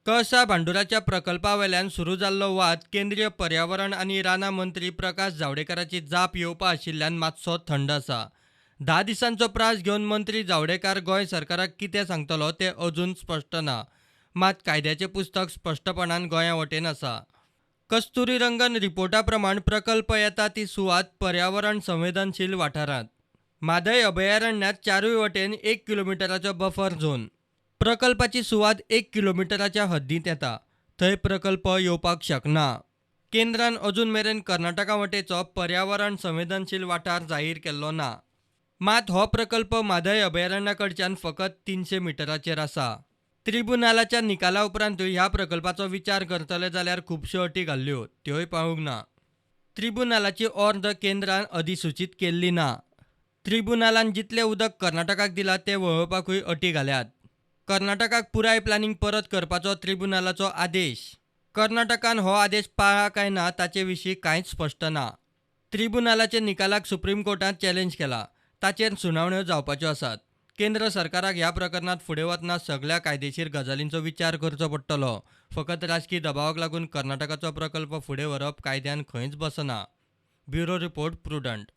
कळसा भांडुराच्या प्रकल्पा वेल्यान सुरू जाल्लो वाद केंद्रीय पर्यावरण आनी रानां मंत्री प्रकाश जावडेकराची जाप येवपा आशिल्ल्यान मातसो थंड आसा. 10 दिसांचो प्रास घेवन मंत्री जावडेकर गोंय सरकाराक कितें सांगतलो तें अजून स्पश्ट ना. मात कायद्याचें पुस्तक स्पश्टपणान गोंया वटेन आसा. कस्तुरी रंगन रिपोर्टा प्रमाण प्रकल्प येता ती सुवात पर्यावरण संवेदनशील वाठारांत. म्हादय अभयारण्यांत चारूय वटेन 1 किलोमिटराचो बफर झोन. प्रकल्पाची सुवात 1 किलोमिटराच्या हद्दींत येता. थंय प्रकल्प येवपाक शकना. केंद्रान अजून मेरेन कर्नाटका वटेचो पर्यावरण संवेदनशील वाठार जाहीर केल्लो ना. मात हो प्रकल्प म्हादय अभयारण्या कडच्यान फकत 300 मिटराचेर आसा. त्रिबुनालाच्या निकाला उपरांतूय ह्या प्रकल्पाचो विचार करतले जाल्यार खुबश्यो अटी घाल्ल्यो, त्योय पाळूंक ना. त्रिबुनालाची ऑर्द केंद्रान अधिसुचीत केल्ली ना. त्रिबुनालान जितलें उदक कर्नाटकाक दिलां तें वळोवपाकूय अटी घाल्यात. कर्नाटकाक पुराय प्लॅनिंग परत करपाचो त्रिबुनालाचो आदेश. कर्नाटकान हो आदेश पाळ्ळा काय ना ताचे विशीं कांयच स्पश्ट ना. त्रिबुनालाच्या निकालाक सुप्रीम कोर्टांत चॅलेंज केला. ताचेर सुनावण्यो जावपाच्यो आसात. केंद्र सरकाराक ह्या प्रकरणांत फुडें वतना सगल्या कायदेशीर गजालींचो विचार करचो पडटलो. फकत राजकी दबावाक लागून कर्नाटकाचो प्रकल्प फुडें व्हरप कायद्यान खंयच बसना. Bureau report, Prudent.